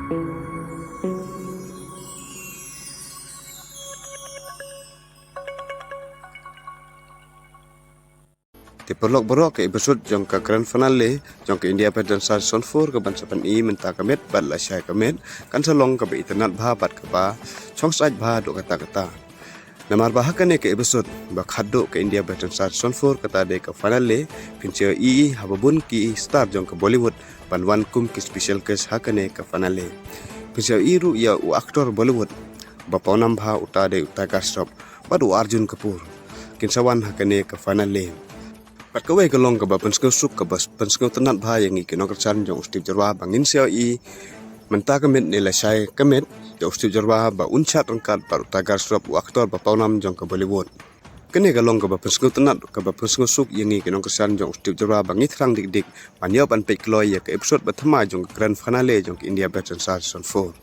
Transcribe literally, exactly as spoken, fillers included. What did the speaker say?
Te paralok baroh, ka episode jong ka grand finale jong ka India Battle Dance Season four kaban sa pyni mynta ka miet bad lashai ka miet kan sa long kaba itynnad bha bad kaba chong sait bha haduh katta katta. Namar ba ha kane ka episode ba khatduh ka India Battle Dance Season four, kata dei ka finale, phin sa ïohi haba bun ki star jong ka Bollywood ban wan kum ki special guest ha kane ka finale. Phin sa ïohi ruh ïa u actor Bollywood ba pawnam bha, uta dei u Tiger Shroff bad u Arjun Kapoor, kin sa wan ha kane ka finale. Bad kawei ka long kaba pynsngewsuk, kaba pynsngewtynnad bha ïa ngi ki nongkyrshan jong u Steve Jyrwa ba ngin sa ïohi mynta ka miet ne lashai ka miet ïa u Steve Jyrwa ba un shad ryngkat bad u Tiger Shroff, u actor ba pawnam jong ka Bollywood. Kane ka long kaba pynsngewtynnad, kaba pynsngewsuk ïa ngi ki nongkyrshan jong u Steve Jyrwa ba ngi thrang dik dik ban ïoh ban peit kloi ïa ka episode ba thymmai jong ka grand finale jong ka India Battle Dance Season four.